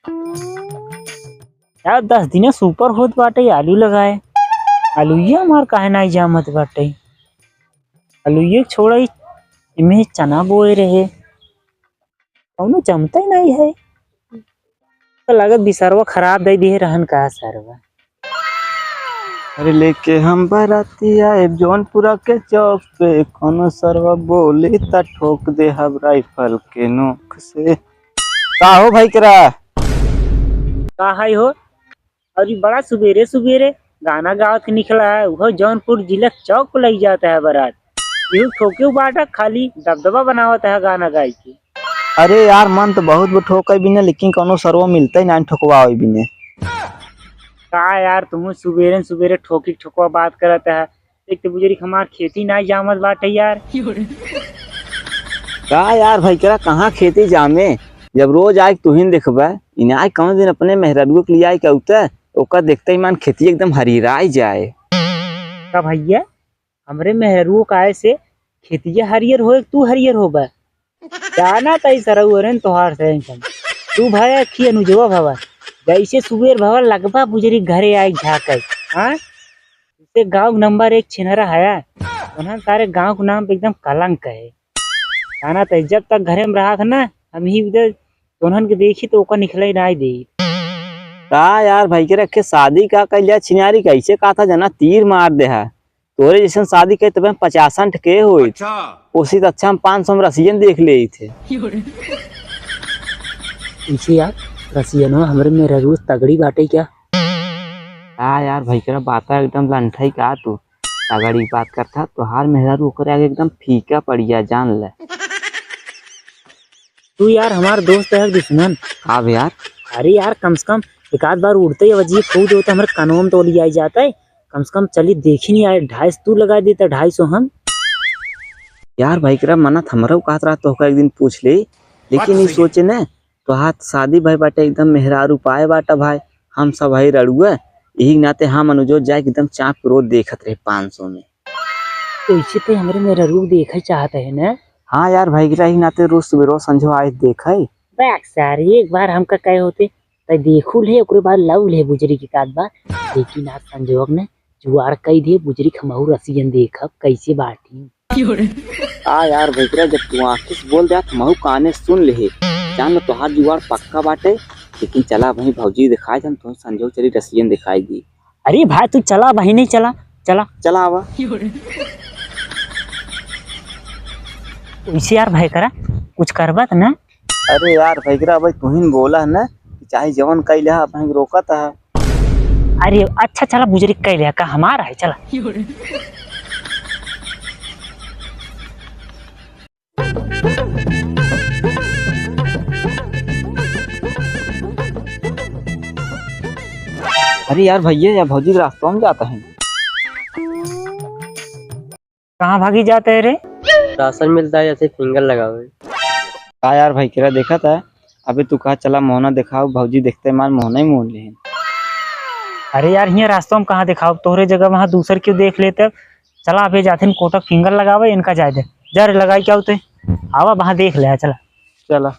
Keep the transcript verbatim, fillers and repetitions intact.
यार, दस दिने से ऊपर होत बाटे आलू लगाए, आलूये हमार काहे नाई जामत बाटे? आलूये छोड़ा, इमे चना बोए रहे, कौनो जमते नहीं है। तो लागत बिसरवा खराब दे दिए रहन का सरवा। अरे लेके हम बराती आए जौनपुरा के चौक पे, कोनो सरवा बोली त ठोक दे हम राइफल के नोक से। का हो भाई करा? का है हो? और ये बड़ा सुबेरे सुबेरे गाना गावत के निकला है, वो जौनपुर जिला चौक पे लग जाता है बारात। यू ठोके बाटा खाली दबदबा बनावत है गाना गाय के। अरे यार, मन तो बहुत वो ठोके बिने, लेकिन कोनो सरवा मिलते ही ना ठोकवावे बिने। का यार, तुम सुबेरे सुबेरे ठोकी ठोकवा बात करत है। एक तो बुजुर्ग हमार खेती ना जामत बाटे यार। का यार भाई, करा कहाँ खेती जामे, जब रोज आए तुहिन देखबे, इनाय कौन दिन अपने मेहरारुओ के लिए आए के उतर, ओकर देखते ही मान खेती एकदम हरिराई जाए। का भैया, हमरे मेहरारुओ का आए से खेतिया हरियर होए, तू हरियर होबे? जाना तई सरऊ अरेन तोहार से हम। तू भाई अखी अनुजवा भवा, जैसे सुबेर भवा लगबा बुजरी घरे आए झाके, हाँ? इसे गाँव के नंबर एक छिनरा है, उन्हन सारे गाँव के नाम पे एकदम कलंक है। जाना तई जब तक घरे में रहा था ना, हम ही उधर उन्हन के देखी तो ओकर निकले ना दे। का यार भाई के रखे शादी का कइल जाए छिनारी, कैसे कहा था जना तीर मार दे है। तोरे जैसन शादी करे तबे पचासन ठके होई। अच्छा। ओसी त अच्छा हम पाँच सौ में रसियन देख ले थे। इसे यार, रसियन हो हमरे में रजूस तगड़ी बाटे क्या? का यार भाई करा बात एकदम लंठाई का तू तगड़ी बात करता, तोहार मेहरारू ओकरे आगे एकदम फीका पड़िया जान ले। तू यार हमार दोस्त है दुश्मन। का बे यार? अरे यार, कम से कम एक आध बार उड़ते ही अवजिए कूद होते हमरे कनवा में तो लिया जाता है। कम से कम चली देखी नहीं आए, ढाई सौ तू लगा देता, ढाई सौ हम। यार भाई करा मना था हमरो कहत रहा तो एक दिन पूछ ले, लेकिन बात ये सही है। सोचे न तो हाथ शादी भाई बाटे एकदम मेहरारू पाए बाटा भाई, हम सब भाई रड़ुआ, यही नाते हम अनुजो जाए एकदम चाप के रोज देखत रहे पाँच सौ में। तो इसे ते हमरे मेहरारू देखे चाहत है ना? हाँ यार भाई करा यही नाते रोज सुबह रोज संझो आए देखे। बैक सारी एक बार हमका कहे होते त देखू ले, ओकरे बाद लव ले बुजरी के काट बा। लेकिन आज संजोग ने जुआड़ कई दे बुजरी के हमहू रसियन देखब कैसे बाटी। आ यार भैकरा, जब तू आँखी से बोल दे त हमहू काने सुन ले। जान लो तोहार जुआड़ पक्का बाटे, लेकिन चला वहीं भौजी दिखाए, हम तुम संजोग चली रसियन दिखाई दी। अरे भाई तू चला भाई, नहीं चला, चला। चला आवा। इसे यार भैकरा कुछ करबा त ना? अरे यार भैकरा, भाई तुहिन बोला है ना कि चाहे जवन कई ले, भाई रोकत है। अरे अच्छा चला बुजरी कई ले, का हमारा है, चला। अरे यार भैया, या भौजी के रास्ता में जाता है। कहाँ भागी जाते है रे? राशन मिलता है, ऐसे फिंगर लगावे। का यार भैकरा देखा था, अबे तू कहा चला मोहना दिखाओ, भौजी देखते मान मोहना ही मोहन लेहन। अरे यार, हियाँ रास्ता में कहाँ दिखाओ, तोहरे जगह वहाँ दूसर क्यों देख लेते। चला अबे जाथिन कोटक फिंगर लगावे, इनका जाए दे। जा रे लगाई क्या होते, आवा वहाँ देख ले, चला। चला।